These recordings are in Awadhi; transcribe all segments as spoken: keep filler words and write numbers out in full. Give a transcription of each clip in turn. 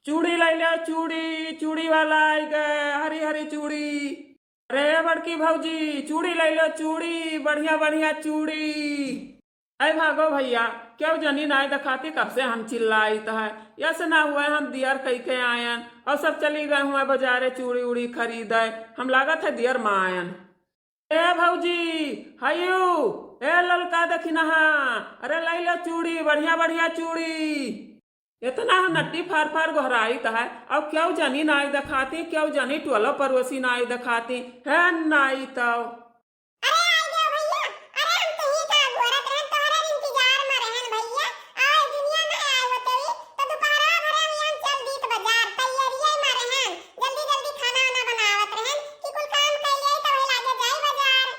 चूड़ी लइ लो, चूड़ी, चूड़ी वाला आइ गए, हरी हरी चूड़ी। अरे बड़की भौजी, चूड़ी लइ लो, चूड़ी, बढ़िया बढ़िया चूड़ी। अइ भागो भइया, केउ जनी नाहीं देखाती, कब से हम चिल्लाइत है। यस ना हुए हम दियर कइ के आयन अउर सब चली गए हुए बजारे चूड़ी उड़ी खरीदे। हम लागत है दियर मा आयन। ए भौजी, हयू, ए ललका देखी नहा, अरे लइ लो चूड़ी, बढ़िया बढ़िया चूड़ी। एतना हम नट्टी फार फार गोहराइत है, अब केउ जनी नाहीं देखाती, केउ जनी टोलो पड़ोसी नाहीं देखाती, है नाहीं तउ। अरे आइ गयो भइया, अरे हम तुही का गोहरत रहन, तोहरे इंतजार मा रहन भइया। आइ दुनिया नाहीं आइ होते ही, तो दुपहरा भरे हम यहाँ चल दीत बजार, तैयारिये मा रहन, जल्दी जल्दी खाना वाना बनावत रहन, कि कुल काम कइ लिए तो वही लागे जाई बजार।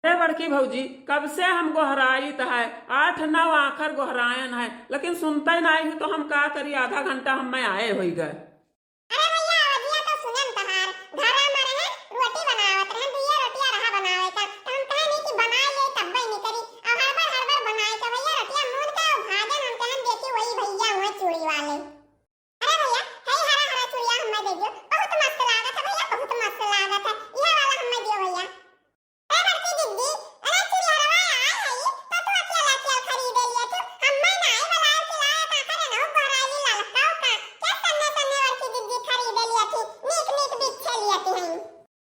अरे बड़की भौजी, कब से हम गोहराइत है, आठ नौ आखर गोहरायन है, लेकिन सुनते नाहीं ही तो हम का करी, आधा घंटा हम में आए होइ गए। अरे भइया, अवधिया तो सुनन तहार, घरा मा रहे, रोटी बनावत रहे, दुइये रोटिया रहा बनावे का, तो हम कहे नहीं कि बनाइ ले तब्बे निकरी, अब हड़बड़ हड़बड़ बनाए के भइया रोटिया मून के और भागन हम कहन देखी वही भइया हुए चूड़ी वाले। अरे भइया, है हरा हरा चूड़िया हमें दे दियो, बहुत मस्त लागत है भइया, बहुत मस्त लागत है, यह वाला हमें दियो भइया। ए बड़की दीदी, अरे चुरियरवा आए हई, तो तू अकेला अकेल खरीदे लिए तू। हम्मे नाई बुलाए के लाए का करे नहु गोहराई ललका का। के तन्ने तन्ने बड़की दीदी खरीदे लिए थी, नीक नीक बिच्छे लिए थी हई।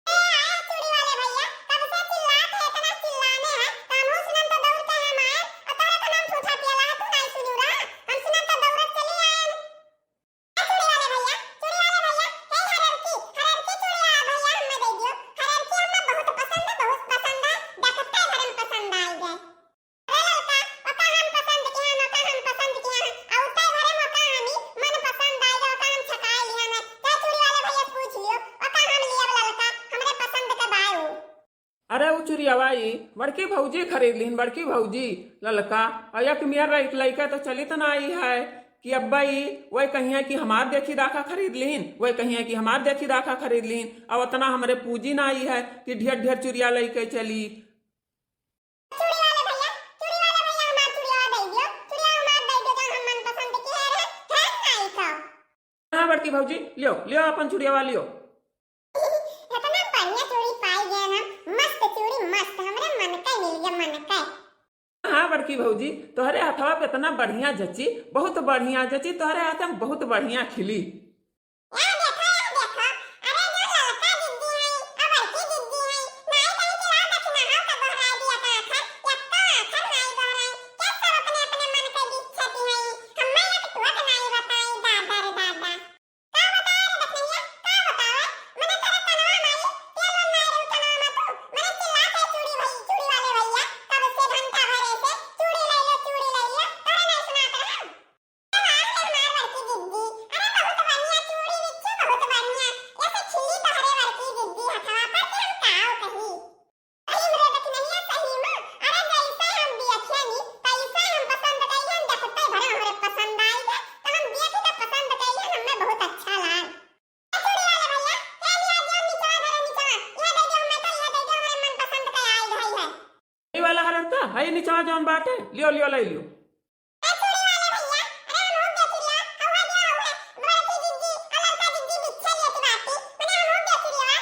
ए आए चूड़ी वाले भइया, कब से चिल्लात है, इतना चिल्लाने है, तो हमहू सुनन तो दौड़ के हम आए, और तोरे तो नाम ठूठा पियला है, तू नाई सुनू रहा, हम सुनन तो दौड़त चली आए। ए चूड़ी वाले भइया, चूड़ी वाले भइया, हे हररकी, हररकी चूड़ी वाला भइया, हम्मे दे दियो। हररकी हम्मे बहुत पसंद है, बहुत पसंद है, देखते भरे में पसंद आइ गए। अरे ललका, ओका हम पसंद किया हन, ओका हम पसंद किया हन, औते भरे में ओका हमी मन पसंद आइ गए, ओका हम छकाए लिया हन। चाहे चूड़ी वाले भइया से पूछ लियो, ओका हम लियब ललका, हमरे पसंद के बाय उ। अरे उ चुरियवा ई बड़की भौजी खरीद लिहिन, बड़की भौजी ललका। और एक मियर रही लइका तो चलित नाई है कि अब्बा ई वही कहिया कि हमार देखी दाखा खरीद लिहिन, वही कहिया कि हमार देखी दाखा खरीद लिहिन। अब उतना हमरे पूंजी नाई है कि ढेर ढेर चुरिया लइके चली। चूड़ी वाले भइया, चूड़ी वाले भइया, हमार चुरिया दे दियो, चुरिया हमार दे दियो, जौन हम मनपसंद के रहे, है नाई का। हाँ बड़की भौजी, लियो, लियो अपन चुरियवा लियो। इतना बढ़िया चूड़ी पाई गया ना, मस्त चूड़ी मस्त, हमरे मन का मिल गया, मन का। हाँ बड़की भौजी, तोहरे हथवा पे इतना बढ़िया जची, बहुत बढ़िया जची, तोहरे हाथ में बहुत बढ़िया खिली। या देखो, या देखो, अरे जो ललका दीदी है, अब बड़की दीदी है, नाई कहीं के लाओ दक्षिणा हो तो गोहराई दिया का आखर, यक्का आखर नाई गोहराई, क्या सब अपने अपने मन के बिच्छती है, हम्मे एक टुअक नाई बताई, दादा रे दादा। का बताए रे दखनैया, का बताए? मने तोरे कनवा माई, तेल ओल मारे उ कनवा मा तू। मने चिल्लात है चूड़ी भई, चूड़ी वाले भइया, कब से घंटा भरे से चूड़ी लइ लो, चूड़ी लइ लो, तोरे नहीं सुनात रहा। ए वाह रे हमार बड़की दीदी, अरे बहुत बढ़िया चूड़ी बिच्छू, बहुत बढ़िया। ऐसे खिली तोहरे बड़की दीदी हथवा पर कि हम काव कही। सही में रे दखनैया, सही में। अरे जैसे हम देखियन, तैसे हम पसंद कइलियन, देखते भरे हमरे पसंद आइ गए, तो हम देखि के पसंद कइलियन, हमें बहुत अच्छा लाग। ए चूड़ी वाले भइया, ए लिया जो निचवा धरे निचवा, ये दे दो हमें तो, ये दे दो, हमरे मनपसंद के आइ गई है। ई वाला हरर का है, निचवा जौन बाटे, लियो, लियो, लइ लियो। ए चूड़ी वाले भइया, अरे हम हो गया चूड़िया, हवा दिया हुआ, बड़की दीदी, और ललका दीदी बिच्छे लिए बाटी, मने हम हो गया चूड़िया।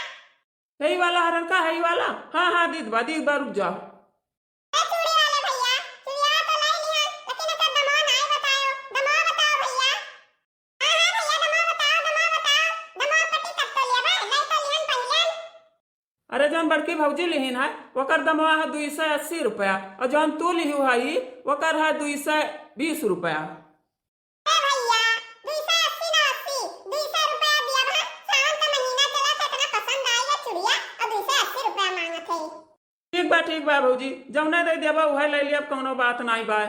यही वाला हरर का, यही वाला? हाँ, हाँ, दीद बा, दीद बा, रुक जाओ। ए चूड़ी वाले भइया, चूड़िया तो लइ लिया, लेकिन एकर दमवा नाई बतायो, दमवा बताओ भइया। हाँ, हाँ भइया, दमवा बताओ, दमवा बताओ, दमवा पटी तब तो लेबे, लइ तो लिहन पहियन। अरे जौन बड़की भौजी लिहिन है, ओकर दमवा है दुई सौ अस्सी रुपया, और जौन तू लिहू है, ओकर है दुई सौ बीस रुपया। ए भइया, दुई सौ अस्सी ना अस्सी, दुई सौ रुपया दिया भा, सावन का महीना चला था, इतना पसंद आइ गया चुड़िया, और दुई सौ अस्सी रुपया मांगत है। ठीक बा, ठीक बा भौजी, जौने दे देबा उहे लइ लिया, अब कौनो बात नाई बा। ए,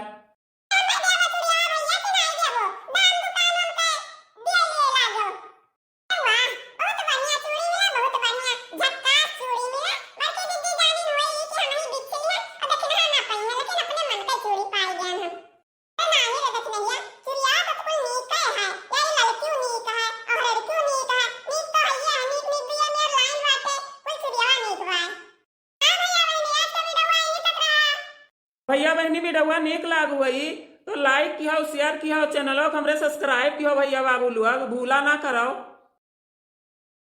मैं देबो चुड़िया भइया कि नाई देबो, दाम दुकान उनके दिए लिए लागो। वाह, बहुत बढ़िया चूड़ी मिला, बहुत बढ़िया, झक्कास चूड़ी मिला। बड़की दीदी जानी हुई कि हमही बिच्छी लिया, और दक्षिणा ना पाई है, लेकिन अपने मन का चूड़ी पाई गए हम। अरे नाही रे दक्षिणैया, चुड़िया तो कुल नीक है, यारी ललकियो नीक है, और हरड़कियो नीक है, नीक तो हइये है, नीक नीक दुइये मेर लाइन बाटे, कुल चुड़िया नीक बा। हाँ भइया बहिनी, आज का वीडियो यहीं तक रहा। भइया बहिनी, वीडियो नीक लाग हुई तो like किहो, share किहो, channel को हमरे subscribe किहो भैया बाबू लोग, भूला ना करो।